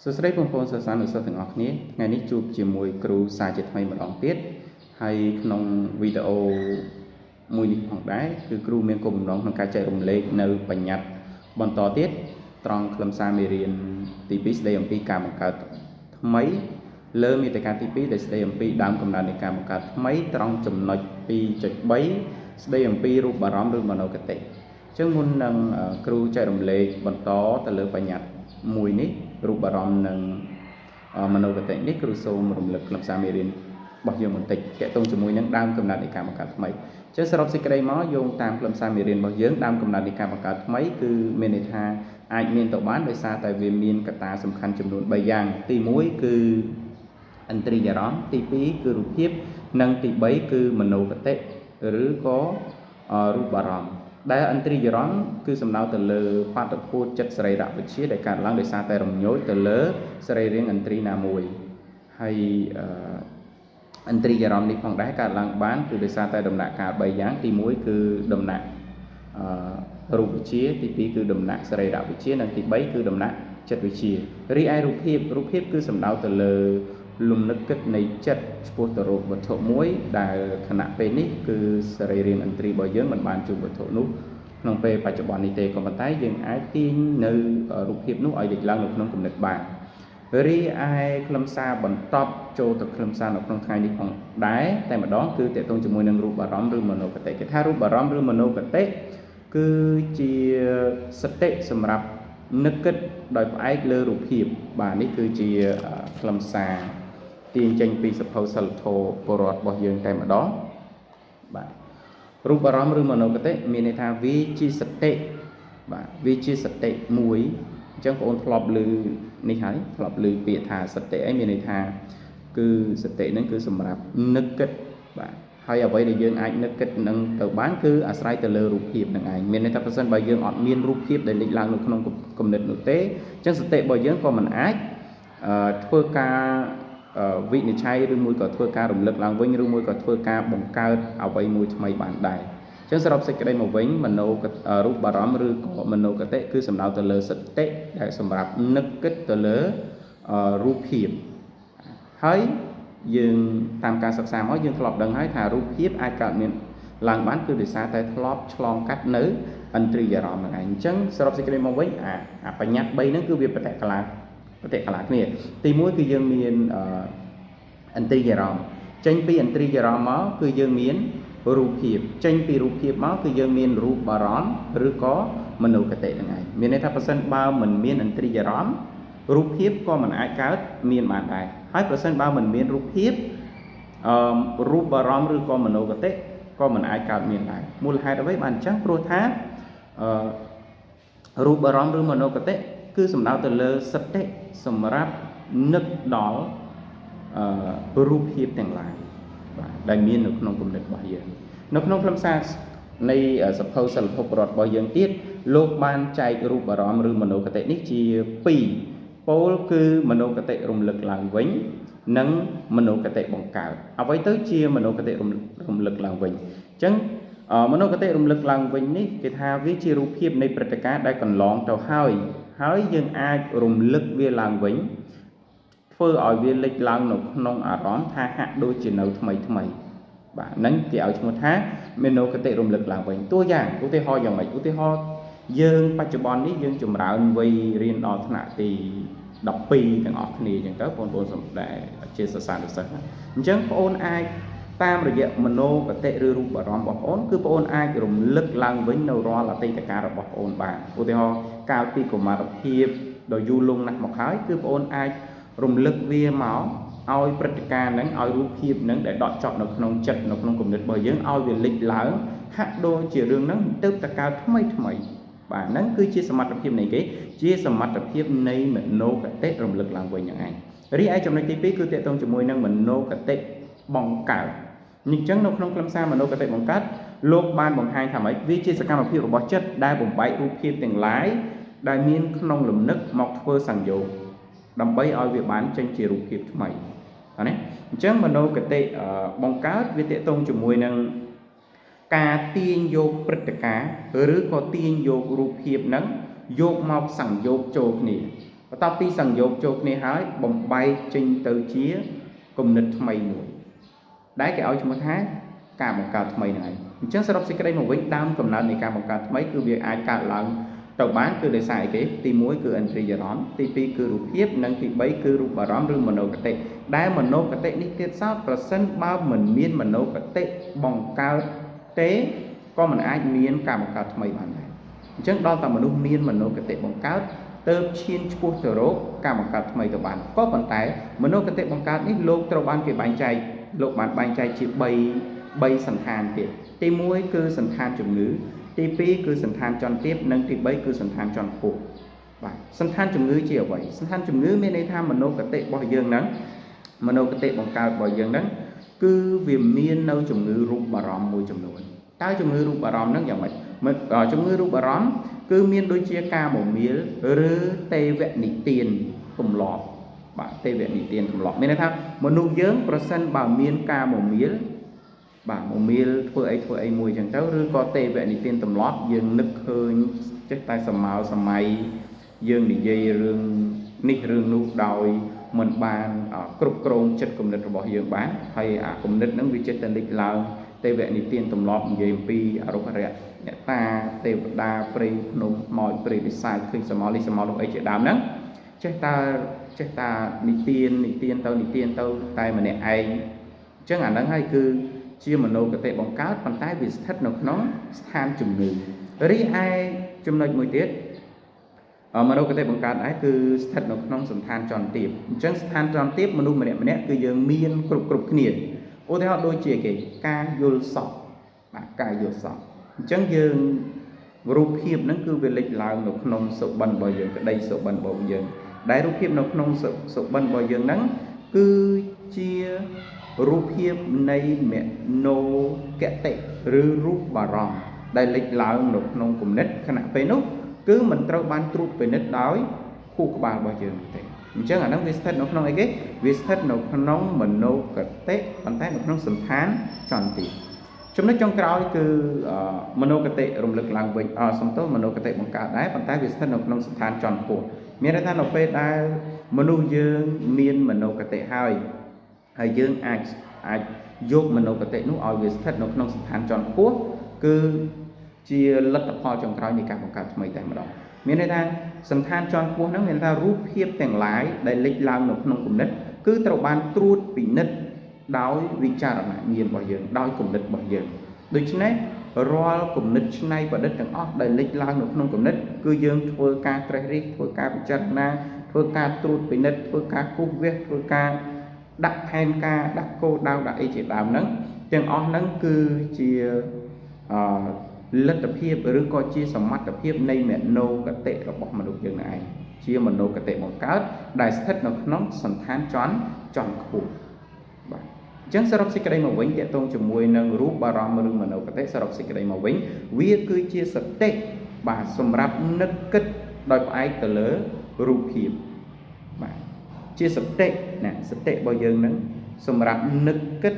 សួស្តីបងប្អូនសិស្សានុសិស្សទាំងអស់គ្នាថ្ងៃនេះជួបជាមួយគ្រូសាជាថ្មីម្ដងទៀតហើយក្នុងវីដេអូមួយនេះផងដែរគឺគ្រូមានគោលបំណងក្នុងការចែករំលែកនៅបញ្ញត្តិបន្តទៀតត្រង់ខ្លឹមសារមេរៀនទី2ស្ដីអំពីការបង្កើតថ្មីលើមាតិកាទី2ដែលស្ដីអំពីដើមកំណើតនៃការបង្កើតថ្មីត្រង់ចំណុច 2.3 ស្ដីអំពីរូបអារម្មណ៍ឬមនោគតិអញ្ចឹងមុននឹងគ្រូចែករំលែកបន្តទៅលើបញ្ញត្តិមួយនេះរូបអារម្មណ៍និងមនោគតិនេះគ្រូសូមរំលឹកខ្លឹមសារមេរៀនរបស់យើងបន្តិចទាក់ទងជាមួយនឹងដើមកំណើតនៃការបង្កើតថ្មីអញ្ចឹងសរុបសេចក្តីមកយោងតាមខ្លឹមសារមេរៀនរបស់យើងដើមកំណើតនៃការបង្កើតថ្មីគឺមានន័យថាអាចមានទៅបានដោយសារតែវាមានកត្តាសំខាន់ចំនួន3យ៉ាងទី1គឺឥន្ទ្រិយអារម្មណ៍ទី2គឺរូបភាពនិងទី3គឺមនោគតិឬក៏រូបអារម្មណ៍ដែលឥន្ទ្រិយអារម្មណ៍គឺសំដៅទៅលើបាតុភូតចិត្តសរីរវិទ្យាដែលកើតឡើងដោយសារតែរំញោចទៅលើសរីរាង្គឥន្ទ្រីណាមួយហើយឥន្ទ្រិយអារម្មណ៍នេះផងដែរកើតឡើងបានគឺដោយសារតែដំណាក់កាល3យ៉ាងទី1គឺដំណាក់រូបវិទ្យាទី2គឺដំណាក់សរីរវិទ្យានិងទី3គឺដំណាក់ចិត្តវិទ្យារីឯរូបភាពរូបភាពគឺសំដៅទៅលើលំនឹកគិតនៃចិត្តឆ្ពោះទៅរកវត្ថុមួយដែលខណៈពេលនេះគឺសរីរាង្គឥន្ទ្រីរបស់យើងមិនបានជួបវត្ថុនោះក្នុងពេលបច្ចុប្បន្ននេះទេក៏ប៉ុន្តែយើងអាចទាញនៅរូបភាពនោះឲ្យលេចឡើងនៅក្នុងគំនិតបានរីឯខ្លឹមសារបន្តចូលទៅខ្លឹមសារនៅក្នុងថ្ងៃនេះផងដែរតែម្ដងគឺតកតងជាមួយនឹងរូបអារម្មណ៍ឬមនោគតិគេថារូបអារម្មណ៍ឬមនោគតិគឺជាសតិសម្រាប់នឹកគិតដោយផ្អែកលើរូបភាពបាទនេះគឺជាខ្លឹមសារទាញចេញពីសភៅសិលធម៌ពលរដ្ឋរបស់យើងតែម្ដងបាទរូបអារម្មណ៍ឬមនោគតិមានន័យថាវាជាសតិបាទវាជាសតិមួយអញ្ចឹងបងអូនធ្លាប់ឮនេះហើយធ្លាប់ឮពាក្យថាសតិអីមានន័យថាគឺសតិហ្នឹងគឺសម្រាប់នឹកគិតបាទហើយអ្វីដែលយើងអាចនឹកគិតនឹងទៅបានគឺអាស្រ័យទៅលើរូបភាពនឹងឯងមានន័យថាប្រសិនបើយើងអត់មានរូបភាពដែលលេចឡើងនៅក្នុងគំនិតនោះទេអញ្ចឹងសតិរបស់យើងក៏មិនអាចធ្វើការវិនិច្ឆ័យឬមួយក៏ធ្វើការរំលឹកឡើងវិញឬមួយក៏ធ្វើការបង្កើតអ្វីមួយថ្មីបានដែរអញ្ចឹងសរុបសេចក្តីមកវិញមនោរូបអារម្មណ៍ឬក៏មនោគតិគឺសំដៅទៅលើសតិដែលសម្រាប់នឹកគិតទៅលើរូបភាពហើយយើងតាមការសិក្សាមកយើងធ្លាប់ដឹងហើយថារូបភាពអាចកើតមានឡើងបានគឺដោយសារតែធ្លាប់ឆ្លងកាត់នៅឥន្ទ្រិយអារម្មណ៍ហ្នឹងឯងអញ្ចឹងសរុបសេចក្តីមកវិញអាបញ្ញត្តិ3ហ្នឹងគឺវាបតិកលាបតិកលាគ្នាទី1គឺយើងមានឥន្ទ្រិយអារម្មណ៍ចេញពីឥន្ទ្រិយអារម្មណ៍មកគឺយើងមានរូបភាពចេញពីរូបភាពមកគឺយើងមានរូបអារម្មណ៍ឬក៏មនោគតិហ្នឹងឯងមានន័យថាប្រសិនបើមិនមានឥន្ទ្រិយអារម្មណ៍រូបភាពក៏មិនអាចកើតមានបានដែរហើយប្រសិនបើមិនមានរូបភាពរូបអារម្មណ៍ឬក៏មនោគតិក៏មិនអាចកើតមានដែរមូលហេតុអ្វីបានអញ្ចឹងព្រោះថាអឺរូបអារម្មណ៍ឬមនោគតិគឺសំដៅទៅលើសតិសម្រាប់នឹកដល់រូបភាពទាំងឡាយបាទដែលមាននៅក្នុងគំនិតរបស់យើងនៅក្នុងខ្លឹមសារនៃសភៅសិល្បៈប្រវត្តិរបស់យើងទៀតលោកបានចែករូបអារម្មណ៍ឬមនោគតិនេះជា2ពោលគឺមនោគតិរំលឹកឡើងវិញនិងមនោគតិបង្កើតអ្វីទៅជាមនោគតិរំលឹកឡើងវិញអញ្ចឹងមនោគតិរំលឹកឡើងវិញនេះគេថាវាជារូបភាពនៃព្រឹត្តិការណ៍ដែលកន្លងទៅហើយហើយយើងអាចរំលឹកវាឡើងវិញធ្វើឲ្យវាលេចឡើងនៅក្នុងអារម្មណ៍ថាហាក់ដូចជានៅថ្មីថ្មីបាទហ្នឹងគេឲ្យឈ្មោះថាមនោគតិរំលឹកឡើងវិញតួយ៉ាងឧទាហរណ៍យ៉ាងម៉េចឧទាហរណ៍យើងបច្ចុប្បន្ននេះយើងចម្រើនវ័យរៀនដល់ថ្នាក់ទី12ទាំងអស់គ្នាអញ្ចឹងទៅបងប្អូនសម្ដែងជាសិស្សានុសិស្សអញ្ចឹងបងប្អូនអាចតាមរយៈមនោគតិឬរូបអារម្មណ៍របស់បងប្អូនគឺបងប្អូនអាចរំលឹកឡើងវិញនៅរាល់អតីតកាលរបស់បងប្អូនបានឧទាហរណ៍កាលពីកុមារភាពដ៏យូរលង់ណាស់មកហើយគឺបងប្អូនអាចរំលឹកវាមកឲ្យព្រឹត្តិការណ៍ហ្នឹងឲ្យរូបភាពហ្នឹងដែលដកចប់នៅក្នុងចិត្តនៅក្នុងគំនិតរបស់យើងឲ្យវាលេចឡើងហាក់ដូចជារឿងហ្នឹងទៅតែកើតថ្មីថ្មីបាទហ្នឹងគឺជាសមត្ថភាពនៃគេជាសមត្ថភាពនៃមនោគតិរំលឹកឡើងវិញហ្នឹងឯងរីឯចំណុចទី2គឺតកតងជាមួយនឹងមនោគតិបង្កើតអញ្ចឹងនៅក្នុងខ្លឹមសារមនោគតិបង្កើតលោកបានបង្ហាញថាម៉េចវាជាសកម្មភាពរបស់ចិត្តដែលបំបែករូបភាពទាំងឡាយដែលមានក្នុងលំនឹកមកធ្វើសង្យោគដើម្បីឲ្យវាបានចេញជារូបភាពថ្មីណាអញ្ចឹងមនោគតិបង្កើតវាតកតងជាមួយនឹងការទាញយកព្រឹត្តិការណ៍ឬក៏ទាញយករូបភាពហ្នឹងយកមកសង្យោគចូលគ្នា បន្ទាប់ពីសង្យោគចូលគ្នាហើយបំបែកចេញទៅជាគំនិតថ្មីមួយដែលគេឲ្យឈ្មោះថាការបង្កើតថ្មីហ្នឹងឯងអញ្ចឹងសរុបសេចក្តីមកវិញដើមកំណើតនៃការបង្កើតថ្មីគឺវាអាចកើតឡើងទៅបានគឺដោយសារអីគេទី1គឺឥន្ទ្រិយអារម្មណ៍ទី2គឺរូបភាពនិងទី3គឺរូបអារម្មណ៍ឬមនោគតិដែលមនោគតិនេះទៀតសោតប្រសិនបើមិនមានមនោគតិបង្កើតទេក៏មិនអាចមានការបង្កើតថ្មីបានដែរអញ្ចឹងដល់តែមនុស្សមានមនោគតិបង្កើតទៅឈានឆ្ពោះទៅរកការបង្កើតថ្មីទៅបានក៏ប៉ុន្តែមនោគតិបង្កើតនេះលោកត្រូវបានគេបែងចែកលោកបានបែងចែកជា3សន្តានទៀតទី1គឺសន្តានជំងឺទី2គឺសន្តានជាន់ទាបនិងទី3គឺសន្តានជាន់ខ្ពស់បាទសន្តានជំងឺជាអ្វីសន្តានជំងឺមានន័យថាមនោគតិរបស់យើងហ្នឹងមនោគតិបង្កើតរបស់យើងហ្នឹងគឺវាមាននៅជំងឺរូបអារម្មណ៍មួយចំនួនតើជំងឺរូបអារម្មណ៍ហ្នឹងយ៉ាងម៉េចជំងឺរូបអារម្មណ៍គឺមានដូចជាការមមាលឬទេវនិទានទម្លាប់បាទទេវនិទានទម្លាប់មានន័យថាមនុស្សយើងប្រសិនបើមានការមមាលបាទមមាលធ្វើអីមួយចឹងទៅឬក៏ទេវនិទានទម្លាប់យើងនឹកឃើញចេះតែសមោសម័យយើងនិយាយរឿងនេះរឿងនោះដោយមិនបានគ្រប់គ្រងចិត្តគំនិតរបស់យើងបានហើយអាគំនិតហ្នឹងវាចេះតែលេចឡើងទេវនិទានទម្លាប់និយាយអំពីអរុក្ខរៈអ្នកតាទេវតាព្រៃភ្នំខ្មោចព្រៃបិសាចឃើញសមោលនេះសមោលនោះអីជាដើមហ្នឹងចេះតានិទានទៅនិទានទៅតែម្នាក់ឯងអញ្ចឹងអាហ្នឹងហើយគឺជាមនោគតិបង្កើតប៉ុន្តែវាស្ថិតនៅក្នុងស្ថានជំងឺរីឯចំណុចមួយទៀតមនោគតិបង្កើតដែរគឺស្ថិតនៅក្នុងសន្តានជាន់ទាបអញ្ចឹងស្ថានជាន់ទាបមនុស្សម្នាក់ៗគឺយើងមានគ្រប់គ្នាឧទាហរណ៍ដូចជាគេការយល់សពបាទការយល់សពអញ្ចឹងយើងរូបភាពហ្នឹងគឺវាលេចឡើងនៅក្នុងសុបិនរបស់យើងក្តីសុបិនរបស់យើងដែលរូបភាពនៅក្នុងសុបិនរបស់យើងហ្នឹងគឺជារូបភាពនៃមនោគតិឬរូបបារម្មណ៍ដែលលេចឡើងនៅក្នុងគំនិតខណៈពេលនោះគឺមិនត្រូវបានត្រួតពិនិត្យដោយខួរក្បាលរបស់យើងទេអញ្ចឹងអាហ្នឹងវាស្ថិតនៅក្នុងអីគេវាស្ថិតនៅក្នុងមនោគតិប៉ុន្តែនៅក្នុងសន្តានចន្ទទីចំណុចចុងក្រោយគឺមនោគតិរំលឹកឡើងវិញសំទោសមនោគតិបង្កើតដែរប៉ុន្តែវាស្ថិតនៅក្នុងស្ថានជាន់ខ្ពស់មានន័យថានៅពេលដែលមនុស្សយើងមានមនោគតិហើយហើយយើងអាចយកមនោគតិនោះឲ្យវាស្ថិតនៅក្នុងស្ថានជាន់ខ្ពស់គឺជាលទ្ធផលចុងក្រោយនៃការបង្កើតថ្មីតែម្ដងមានន័យថាសន្តានជាន់ខ្ពស់ហ្នឹងមានន័យថារូបភាពទាំងឡាយដែលលេចឡើងនៅក្នុងគំនិតគឺត្រូវបានត្រួតពិនិត្យដោយវិចារណញ្ញាណរបស់យើងដោយគំនិតរបស់យើងដូច្នេះរាល់គំនិតច្នៃប្រឌិតទាំងអស់ដែលលេចឡើងនៅក្នុងគំនិតគឺយើងធ្វើការត្រេះរិះធ្វើការពិចារណាធ្វើការត្រួតពិនិត្យធ្វើការគូសវាសធ្វើការដាក់ផែនការដាក់គោលដៅដាក់អីជាដើមហ្នឹងទាំងអស់ហ្នឹងគឺជាលទ្ធភាពឬក៏ជាសមត្ថភាពនៃមនោគតិរបស់មនុស្សយើងឯងជាមនោគតិបង្កើតដែលស្ថិតនៅក្នុងសន្តានជាន់ខ្ពស់បាទអញ្ចឹងសរុបសេចក្តីមកវិញទាក់ទងជាមួយនឹងរូបអារម្មណ៍ឬមនោគតិសរុបសេចក្តីមកវិញវាគឺជាសតិបាទសម្រាប់នឹកគិតដោយផ្អែកទៅលើរូបភាពបាទជាសតិណាសតិរបស់យើងនឹងសម្រាប់នឹកគិត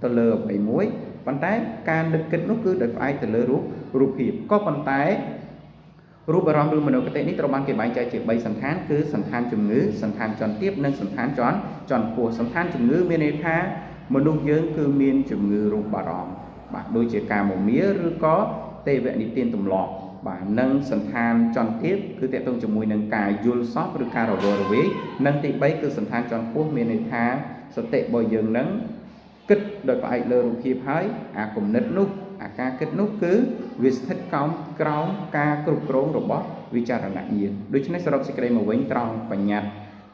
ទៅលើអ្វីមួយប៉ុន្តែការនឹកគិតនោះគឺដោយផ្អែកទៅលើរូបភាពក៏ប៉ុន្តែរូបអារម្មណ៍ឬមនោគតិនេះត្រូវបានគេបែងចែកជា3សន្តានគឺសន្តានជំងឺសន្តានជាន់ទាបនិងសន្តានជាន់ខ្ពស់សន្តានជំងឺមានន័យថាមនុស្សយើងគឺមានជំងឺរូបអារម្មណ៍បាទដូចជាការមមាឬក៏ទេវនិទានទម្លាប់បាទនិងសន្តានជាន់ទាបគឺទាក់ទងជាមួយនឹងការយល់សពឬការរវើរវាយនិងទី3គឺសន្តានជាន់ខ្ពស់មានន័យថាសតិរបស់យើងនឹងគិតដោយផ្អែកលើរូបភាពហើយអាគំនិតនោះអាការគិតនោះគឺវាស្ថិតក្រោមការគ្រប់គ្រងរបស់វិចារណញ្ញាណដូច្នេះសរុបសេចក្តីមកវិញត្រង់បញ្ញត្តិ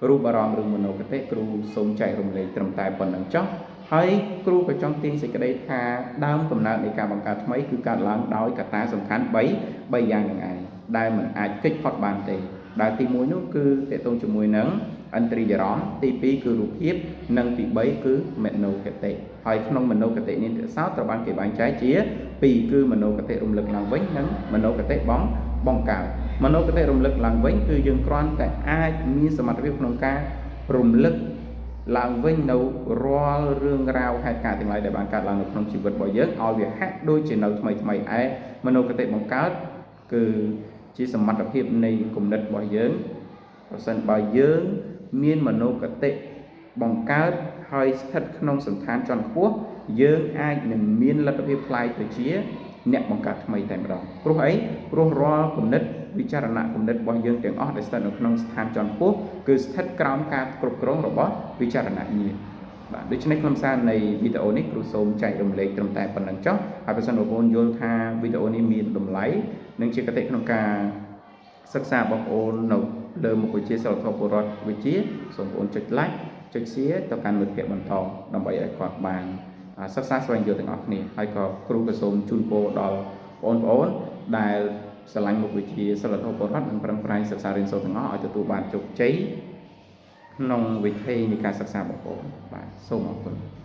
រូបអារម្មណ៍ឬមនោគតិគ្រូសូមចែករំលែកត្រឹមតែប៉ុណ្្នឹងចុះហើយគ្រូក៏ចង់ទាញសេចក្តីថាដើមកំណើតនៃការបង្កើតថ្មីគឺកើតឡើងដោយកត្តាសំខាន់3យ៉ាងនឹងឯងដែលមិនអាចគេចផុតបានទេដែលទី1នោះគឺទាក់ទងជាមួយនឹងឥន្ទ្រិយអារម្មណ៍ទី2គឺរូបភាពនិងទី3គឺមនោគតិហើយក្នុងមនោគតិនេះទៀតសោតត្រូវបានគេបែងចែកជា2គឺមនោគតិរំលឹកឡើងវិញនិងមនោគតិបង្កើតមនោគតិរំលឹកឡើងវិញគឺយើងគ្រាន់តែអាចមានសមត្ថភាពក្នុងការរំលឹកឡើងវិញនៅរាល់រឿងរ៉ាវហេតុការណ៍ទាំងឡាយដែលបានកើតឡើងនៅក្នុងជីវិតរបស់យើងឲ្យវាហាក់ដូចជានៅថ្មីថ្មីឯមនោគតិបង្កើតគឺជាសមត្ថភាពនៃគំនិតរបស់យើង ប្រសិនបើយើងមានមនោគតិបង្កើតហើយស្ថិតក្នុងសន្តានជាន់ខ្ពស់យើងអាចនឹងមានលទ្ធភាពក្លាយទៅជាអ្នកបង្កើតថ្មីតែម្ដងព្រោះអីព្រោះរាល់គំនិតវិចារណៈគំនិតរបស់យើងទាំងអស់ដែលស្ថិតនៅក្នុងស្ថានជាន់ខ្ពស់គឺស្ថិតក្រោមការគ្រប់គ្រងរបស់វិចារណៈញាណបាទដូច្នេះខ្លឹមសារនៃវីដេអូនេះគ្រូសូមចែករំលែកត្រឹមតែប៉ុណ្្នឹងចុះហើយបើសិនបងប្អូនយល់ថាវីដេអូនេះមានតម្លៃនិងជាគតិក្នុងការសិក្សាបងប្អូននៅលើមុខវិជ្ជាសីលធម៌ពលរដ្ឋវិទ្យាសូមបងប្អូនចុច like ចុច share ទៅកាន់មិត្តភ័ក្តិបន្តដើម្បីឲ្យគាត់បានសិក្សាស្វែងយល់ទាំងអស់គ្នាហើយក៏គ្រូក៏សូមជូនពរដល់បងប្អូនដែលស្រឡាញ់មុខវិជ្ជាសីលធម៌ពលរដ្ឋនិងប្រឹងប្រែងសិក្សារៀនសូត្រទាំងអស់ឲ្យទទួលបានជោគជ័យក្នុងវិធីនៃការសិក្សាបងប្អូនបាទសូមអរគុណ។